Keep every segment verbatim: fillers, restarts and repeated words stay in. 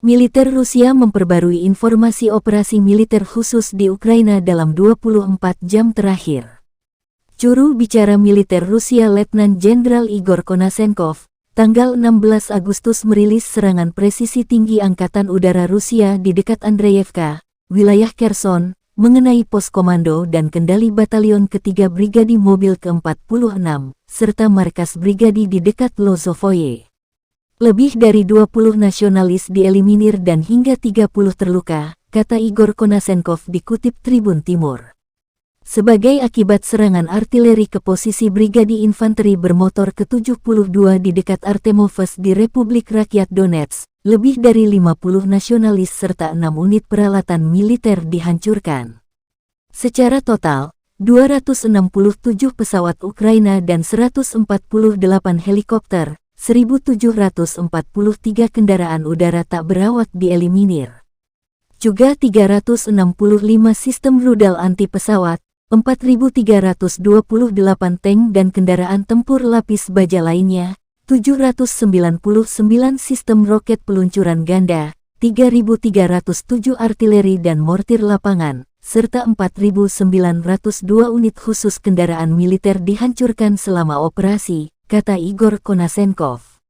Militer Rusia memperbarui informasi operasi militer khusus di Ukraina dalam dua puluh empat jam terakhir. Juru bicara militer Rusia Letnan Jenderal Igor Konashenkov, tanggal enam belas Agustus merilis serangan presisi tinggi Angkatan Udara Rusia di dekat Andreevka, wilayah Kherson, mengenai pos komando dan kendali Batalion Ketiga Brigadi Mobil keempat puluh enam, serta markas brigadi di dekat Lozovoye. "Lebih dari dua puluh nasionalis dieliminir dan hingga tiga puluh terluka," kata Igor Konashenkov dikutip Tribun Timur. Sebagai akibat serangan artileri ke posisi Brigadi Infanteri Bermotor ketujuh puluh dua di dekat Artemovsk di Republik Rakyat Donetsk, lebih dari lima puluh nasionalis serta enam unit peralatan militer dihancurkan. Secara total, dua ratus enam puluh tujuh pesawat Ukraina dan seratus empat puluh delapan helikopter, seribu tujuh ratus empat puluh tiga kendaraan udara tak berawak dieliminir. Juga tiga ratus enam puluh lima sistem rudal anti pesawat, empat ribu tiga ratus dua puluh delapan tank dan kendaraan tempur lapis baja lainnya, tujuh ratus sembilan puluh sembilan sistem roket peluncuran ganda, tiga ribu tiga ratus tujuh artileri dan mortir lapangan, serta empat ribu sembilan ratus dua unit khusus kendaraan militer dihancurkan selama operasi, kata Igor Konashenkov.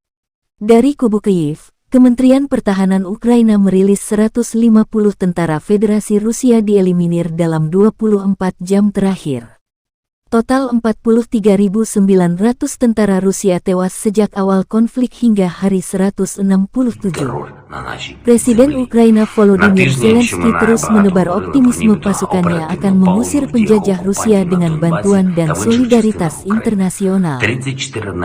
Dari kubu Kyiv, Kementerian Pertahanan Ukraina merilis seratus lima puluh tentara Federasi Rusia dieliminir dalam dua puluh empat jam terakhir. Total empat puluh tiga ribu sembilan ratus tentara Rusia tewas sejak awal konflik hingga hari seratus enam puluh tujuh. Presiden Ukraina Volodymyr Zelensky terus menebar optimisme pasukannya akan mengusir penjajah Rusia dengan bantuan dan solidaritas internasional.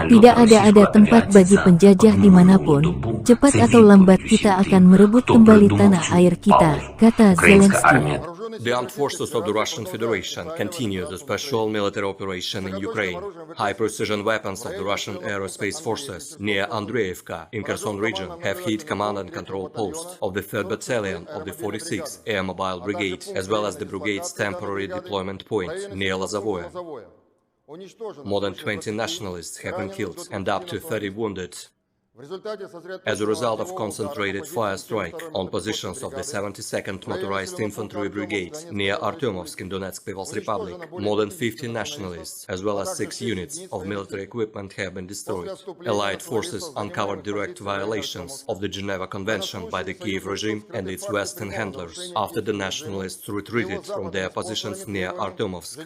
"Tidak ada-ada tempat bagi penjajah dimanapun, cepat atau lambat kita akan merebut kembali tanah air kita," kata Zelensky. The armed forces of the Russian Federation continue the special military operation in Ukraine. High precision weapons of the Russian Aerospace Forces near Andreevka in Kherson region have hit command and control posts of the third Battalion of the forty-sixth Air Mobile Brigade, as well as the brigade's temporary deployment point near Lozovoye. More than twenty nationalists have been killed and up to thirty wounded. As a result of concentrated fire strike on positions of the seventy-second Motorized Infantry Brigade near Artyomovsk in Donetsk People's Republic, more than fifty nationalists, as well as six units of military equipment, have been destroyed. Allied forces uncovered direct violations of the Geneva Convention by the Kyiv regime and its Western handlers after the nationalists retreated from their positions near Artyomovsk.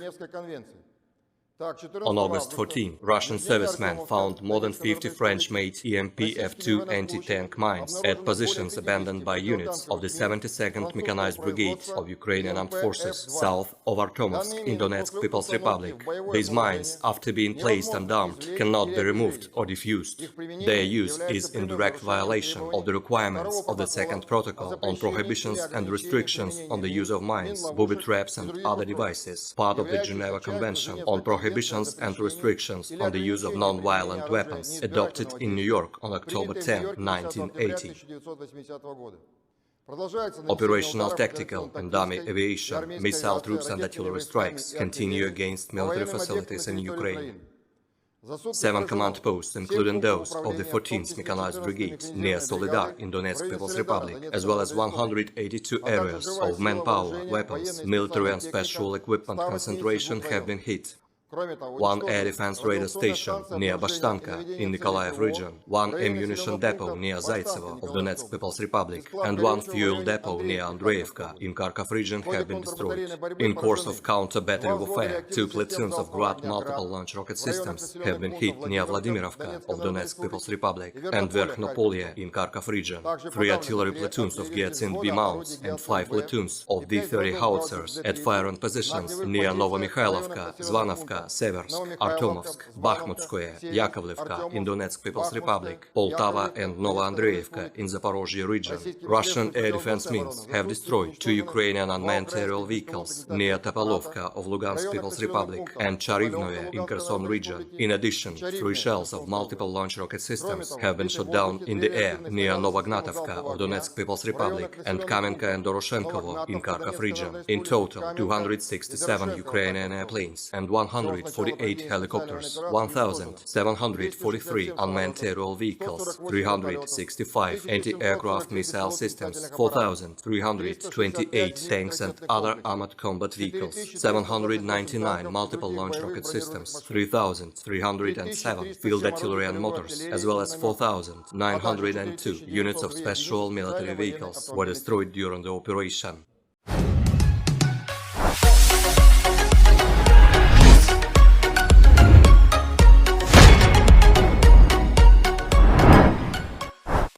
On August fourteen, Russian servicemen found more than fifty French-made E M P F two anti-tank mines at positions abandoned by units of the seventy-second Mechanized Brigade of Ukrainian Armed Forces south of Artyomovsk in Donetsk People's Republic. These mines, after being placed and dumped, cannot be removed or defused. Their use is in direct violation of the requirements of the Second Protocol on prohibitions and restrictions on the use of mines, booby traps and other devices, part of the Geneva Convention on prohibitions and restrictions on the use of non-violent weapons, adopted in New York on October tenth, nineteen eighty. Operational, tactical, and dummy aviation, missile troops and artillery strikes continue against military facilities in Ukraine. Seven command posts, including those of the fourteenth Mechanized Brigade near Soledar in Donetsk People's Republic, as well as one hundred eighty-two areas of manpower, weapons, military and special equipment concentration have been hit. One air defense radar station near Bashtanka in Nikolaev region, one ammunition depot near Zaitsevo of Donetsk People's Republic, and one fuel depot near Andreevka in Kharkov region have been destroyed. In course of counter-battery warfare, two platoons of Grad multiple launch rocket systems have been hit near Vladimirovka of Donetsk People's Republic and Verkhnopolye in Kharkov region. Three artillery platoons of Giatsin B mounts and five platoons of D thirty howitzers at firing positions near Novomykhailovka, Zvanovka, Seversk, Artyomovsk, Bakhmutskoye, Yakovlevka in Donetsk People's Republic, Poltava and Novoandreevka in Zaporozhye region. Russian air defense mines have destroyed two Ukrainian unmanned aerial vehicles near Topolovka of Lugansk People's Republic and Charivnoye in Kherson region. In addition, three shells of multiple launch rocket systems have been shot down in the air near Novognatovka of Donetsk People's Republic and Kamenka and Doroshenkovo in Kharkov region. In total, two hundred sixty-seven Ukrainian airplanes and one hundred forty-eight helicopters, one thousand seven hundred forty-three unmanned aerial vehicles, three hundred sixty-five anti-aircraft missile systems, four thousand three hundred twenty-eight tanks and other armored combat vehicles, seven hundred ninety-nine multiple launch rocket systems, three thousand three hundred seven field artillery and mortars, as well as four thousand nine hundred two units of special military vehicles were destroyed during the operation.